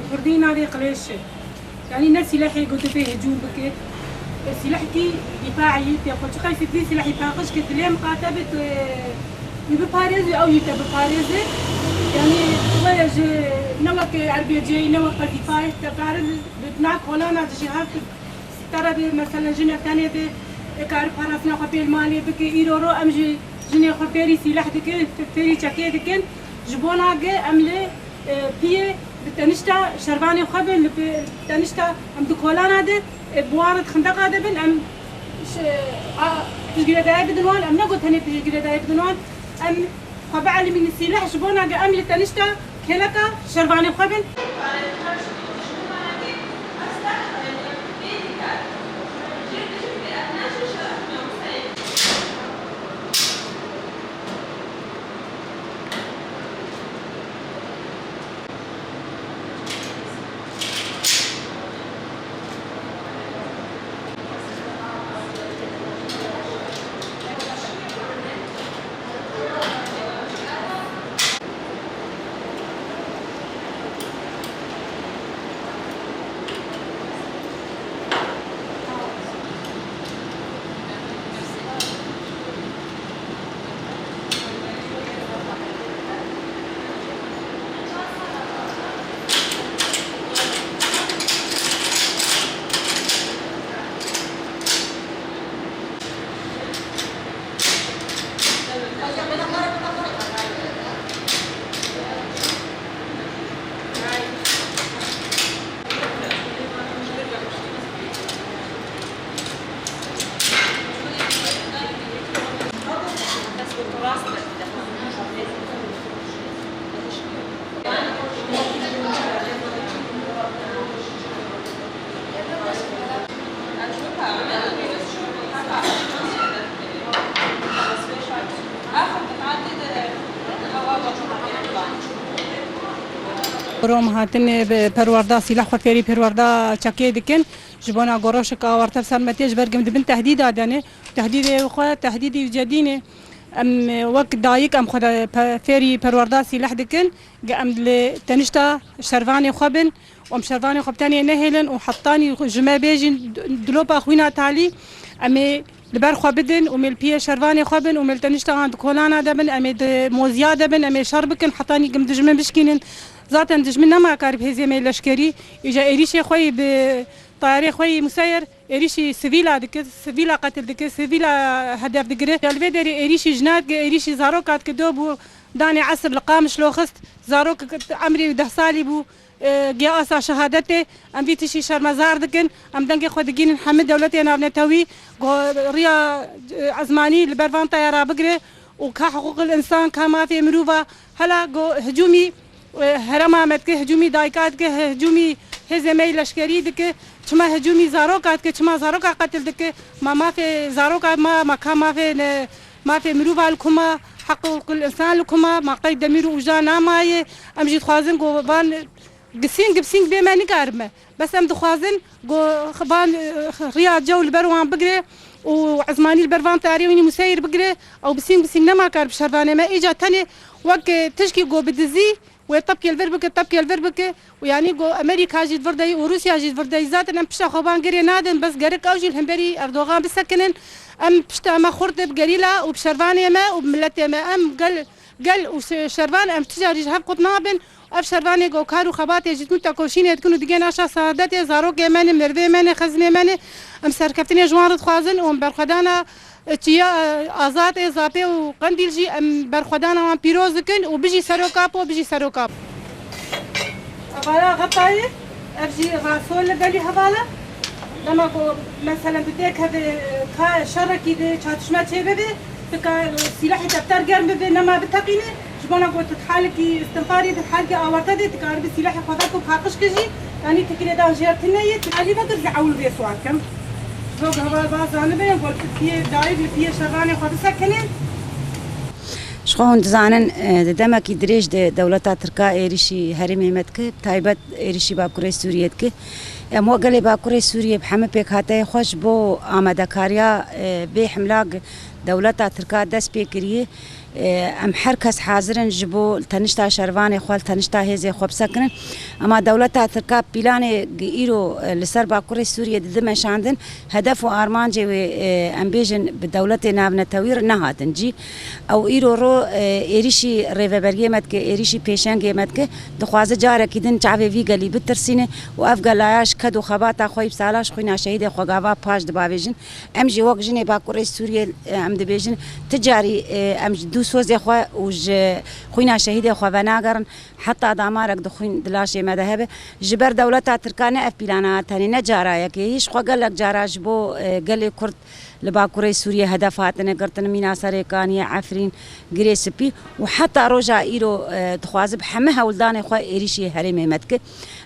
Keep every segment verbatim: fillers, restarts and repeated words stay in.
Kurdî navê qilêş e. Yanî ne sîlehê ku tu pê hicûm bike. E, sîlehkî dîfaî tê xwe. Çiqas tu vî sîlehî paqij ke dilê miqate be, tu, e, tu biparêzî, ew jî te biparêze. Yanî we ji ne wek R B C'yî, ne wek qezîfayê te karin bi nav kolana dijî her tu te re bê, mesela jinek tenê bê, e, kar parastina xwe pê li malê bike. Îro ro em ji jinê xwe fêrî sîleh dikin, fêrî çekê dikin. Ji bona ge em li e, piyê bi tenişta şervanê xwe bin, li bi tenişta em di kolana de, e, bi wan re di xindeqa de bin, em ş-, a, piştgirêdayî bidin wan, em ne got tenê piştgirêdayî bidin wan, em xwe bielimînin sîleh ji bona ge em li tenişta kêleka şervanê xwe bin. Rom hatine bi perwerda sîlah xwe fêrî perwerda çekê dikin. Ji bona goroşek awarte bi sermetê ji ber gim dibin tehdîda dene. Tehdîdê xwe, tehdîdî cedî ne. Em, e, wek dayik em xwe de pe-, fêrî perwerda sîleh dikin. Ge em li tenişta şervanê xwe bin û em şervanê xwe bi tenê nehêlin û hetanî ji me bêjin d-, dilopa xwîna talî em ê li ber xwe bidin û em ê li piyê şervanê xwe bin û em ê li tenişta wan di kolana de bin, em ê di moziya de bin, em ê şer bikin hetanî gim dijmin bişkînin. Zaten dijmin nema karib hêzê me leşkerî, îca êrîşê xwe yî bi tayarê xwe yî museyir êrîşî sivîla dike, sivîla qetil dike, sivîla hedef digire. Ya li vê derê êrîşî jina dike, êrîşî zaroka dike, do bû danê esir li Qamişlo xist, zarok emrê wî deh salî bû, e, giya asa şehadetê. Em vî tişî şermezar dikin, em dengê xwe digînin hemî dewletê navnetewî, ku riya, e, ezmanî li ber van teyara bigire û ka hiqûqil însan, ka mafê mirova, hela ku hicûmî e, herêma me dike, hicûmî dayika dike, he-, hicûmî hêzê me yî leşkerî dike, çima hicûmî zaroka dike, çima zaroka qetil dike, ma mafê zaroka ma, ma ka mafê ne, mafê mirova li ku ma, heqûqil însan li ku ma, ma qey demîr û uja namaye, em jî dixwazin ku van gisîng bi sîng bê me nikarime. Bes em dixwazin ku van, e, riya cew li ber wan bigire û ezmanî li ber van tarê wînî museyir bigire, ew bi sîng bi sîng nema kar bi şervanê me. Îca tenê wek, e, tişkî ku bi dizî Wê tepkê li vir bike, tepkê li vir bike. Û yanî go Amerîka jî di vir de yî û Rûsya jî di vir de yî. Zaten em pişta xwe van girê nadin, bes gerek ew jî li hemberî Erdogan bisekinin. Em pişta me xurt e bi gerîla û bi şervanê me û bi miletê me. Em gel, gel û şe-, şervan em ti carî ji hev qut nabin. Ev şervanê go kar û xebatê ji tûn tekoşînê dikin û digên aşa saadetê, zarokê me ne, merivê me ne, xezinê me ne. Em serkeftinê ji wan re dixwazin û em berxwedana Çiya, e, Azad ê Zapê û Qendîl jî em berxwedana wan pîroz dikin û bijî Serok Apo, bijî Serok Apo. Hevala Xetayê, ev jî raso li belî hevala. Dema ku meselen tu tê kevê, e, ka şerekî de çatişme çê bibe, tu ka, e, sîlehê te bi te re germ bibe, nema biteqîne. Ji bona ku tu di halekî istinfarî, di halekî awarte de, dikaribî sîlehê xwe veke û paqij kir jî, yanî tu girêdan jêr tune yê, tu alî vekir, ez ê ewil vê sual kim. Ji bo ku heval baz zanibe, ku li piyê dayik li piyê şervanê xwe bisekine. Ji xwe hûn dizanin, e, di demekî dirêj de dewleta Tirka êrîşî herêmê me dike, bi taybet êrîşî Bakurê Sûriyê dike. Em wek gelê Bakurê Sûriyê bi hemî pêkhateyê xwe ji bo amadekariya, e, vê himla dewleta Tirka dest pê kiriye. E, em her kes hazir in ji bo tenişta şervanê xwe, tenişta hêzê xwe bisekirin. Ema dewleta Tirka pîlanê gi îro, e, li ser Bakurê Sûriyê didi meşandin, hedef û armancê wê, e, em bêjin bi dewletê navnetewî re nehatin cî. Ew îro ro, e, êrîşî rêveberiyê me dike, êrîşî pêşengê me dike, dixwaze carekî din çavê vî gelî bitirsîne û ev gelaya ji ked û xebata xwe yî bi sala ji xwîna şehîdê xwe gava paş dibavêjin. Em jî wek jinê Bakurê Sûriyê, e, em dibêjin, ti carî, e, em ji dû sozê xwe û ji xwîna şehîdê xwe venagerin, heta damarek di xwîn di laşê me de hebe. Ji ber dewleta Tirka ne ev pîlana tenê, ne cara yekê, hîş xwe gelek cara ji bo, e, gelê Kurd li Bakurê Sûriyê hedef hatine girtin, mîna Serê Kaniyê, Efrîn, Girê Spî û heta roja îro, e, dixwaze bi hemî hewldanê xwe êrîşî herêmê me dike.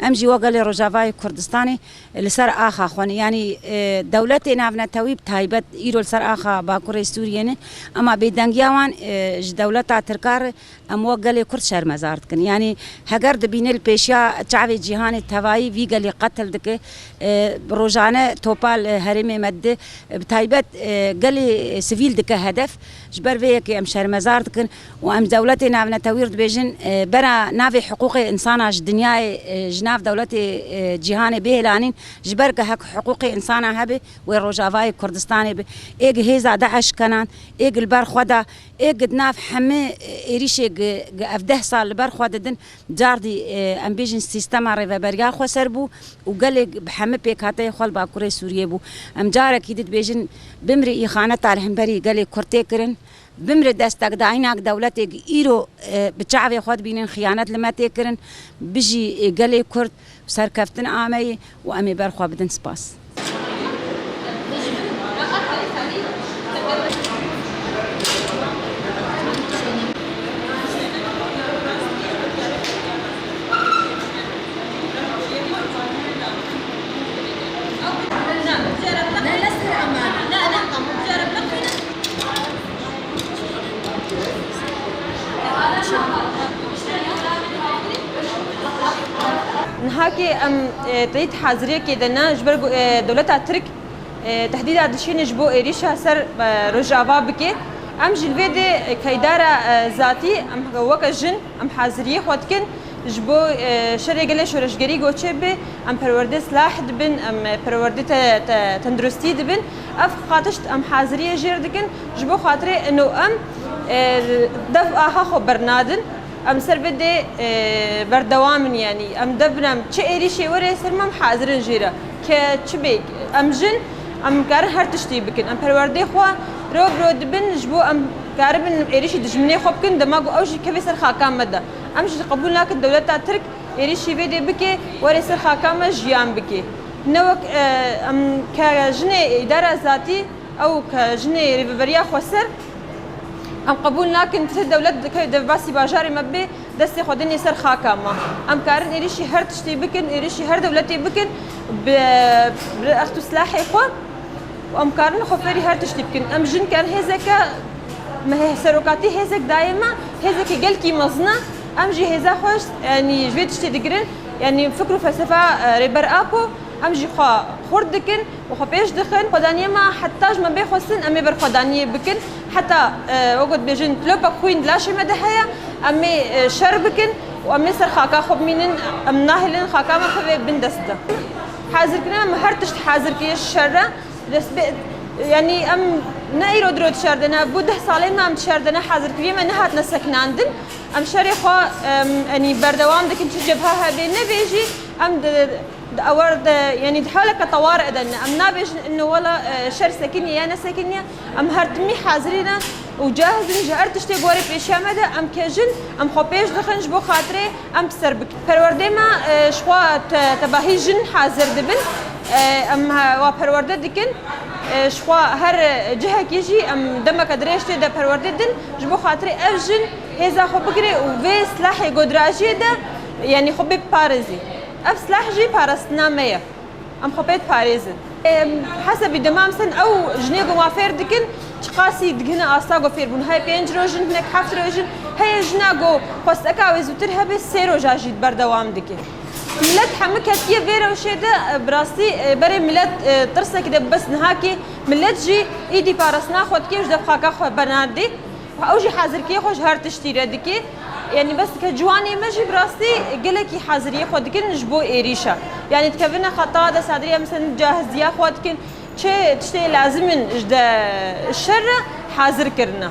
Em jî wek gelê Rojavayê Kurdistanê li ser axa xwe ne. Yanî, e, dewletê navnetewî bi taybet îro li ser axa Bakurê Sûriyê ne. Ema bêdengiya wan, e, ji dewleta Tirka re em wek gelê Kurd şermezar dikin. Yanî heger dibîne li pêşiya çavê cîhanê tevayî vî gelî qetil dike, e, rojane topa li herêmê me dide, e, bi taybet, e, gelê sivîl dike hedef. Ji ber vê yekê em şermezar dikin. Û em dewletê navnetewî re dibêjin, e, bera navê hiqûqê însana ji dinyayê, e, ji nav dewletê, e, cîhanê bihêlanîn, ji ber ku hek hiqûqê însana hebe, wê Rojavayê Kurdistanê be, ê gi hêza DAIŞ kenan, ê gi li ber xwe de, ê gi di nav hemî, e, êrîşê gi, gi ev deh sal li ber xwe didin, cardî, e, em bêjin sîstema rêveberiya xweser bû û gelê bi hemî pêkhateyê xwe li Bakurê Sûriyê bû. Em carekî di dibêjin, bimrî îxaneta li hemberî gelê Kurd tê kirin. Bimre destekdayîna dewletê îro, e, bi çavê xwe dibînin xiyanet li me tê kirin. Bijî, e, gelê Kurd, serkeftin ameyî û em ê ber xwe bidin. Spas. Nihakê em, e, teyîd haziriyekê de ne, ji ber ku, e, dewleta Tirk, e, tehdîda dişîne ji bo êrîşa ser, e, Rojava bike. Em jî li vê de, e, keydara, e, zatî, em weke jin, em haziriyê xwe dikin. Ji bo, e, şerê gelê şoreşgerî goçê bi, em perwerdê silah dibin, em, e, perwerdê te-, te-, tenduristî dibin. Ev qatişt em haziriyê jêr dikin. Ji bo xatirê ino em, e, dev aha xwe bernadin. Em ser vê dê, e, berdewam in, yanî em dev bin, em çi êrîşê were ser me, em hazir in jê re. Ke çi bê, em jin, em karin her tiştî bikin. Em perwerdê xwe ro bi ro dibin, ji bo em karibin êrîşî dijminê xwe bikin, dema ku ew jî kevê ser xaka me de. Em jî qebûl nakin dewleta Tirk êrîşî vê dê bike, were ser xaka me jiyan bike. Ne wek, e, em ke jinê îdara zatî, ew ke jinê rêveberiya xweser, em qebûl nakin ti dewlet dike derbasî bajarê me bê, destê xwe dinê ser xaka me. Em karin êrîşî her tiştî bikin, êrîşî her dewletê bikin, bi, bi rext û silahê xwe. Û em karin xwe fêrî her tiştî bikin. Em jin ken hêzeke, me hê-, serokatî hêzek dayê me, hêzekî gelkî mezin e. Em jî hêza xwe, yanî ji vê tiştê digirin. Yanî fikr û felsefa, e, Rêber Apo, em jî xwe xurt dikin û xwe pêş dixin. Xwedaniyê me heta ji me bê xwestin, em ê berxwedaniyê bikin. Heta, e, wek dibêjin, tilopek xwîn di laşê me de heye, em ê, e, şer bikin û em ê ser xaka xwe bimînin, em nahêlin xaka me bikeve bin dest de. Hazirkirina me her tişt hazir kiriye ji şer re. Dest bi, yanî em ne îro diro dişer de ne, bû deh salên me em dişer de ne, hazirkiriyê me nehatine sekinandin. Em şerê xwe, em, yanî berdewam dikin, çi cebha hebe nebê jî, em di, di ewar de, yanî di haleke tewar de ne. Em nabêjin ino wela, e, şer sekiniye ya nesekiniye. Em her timî hazirî ne û cahiz in ji her tiştê ku were pêşiya me de, em kejin, em xwe pêş dixin ji bo xatirê em bi ser bikin. Perwerdê me, e, ji xwe te-, tebahî jin hazir dibin. E, em, e, wa perwerde dikin. E, ji xwe her cihekî jî em demeke dirêj tê de perwerde din. Ji bo xatirê ev jin hêza xwe bigire û vê silahê godrajiyê de, yanî xwe bê biparêzî. Ev silah jî parastina me ye. Em xwe pê diparêzin. Em, hesebî dema em sen ew jinê ku ma fêr dikin, çiqasî digihine asta ku fêrbûn. Heye pênc roj in, hinek heft roj in. Heye jina ku xwesteka wê zûtir hebe, sê roja jî berdewam dike. Milet hemû ketiye vê rewşê de, e, bi rastî, e, berê milet, e, tirsekî de bes nihakê milet jî îdî parastina xwe dike û ji dev xaka xwe bernardî. Ew jî hazirkiyê xwe ji her tiştî re dike. Yanî bes dike ciwanê me jî bi rastî gelekî haziriyê xwe dikin ji bo êrîşa. Yanî dikevine xeta de sedriya, mesela cahiziya xwe dikin. Çi tiştê lazim in ji de şer re hazir kirine.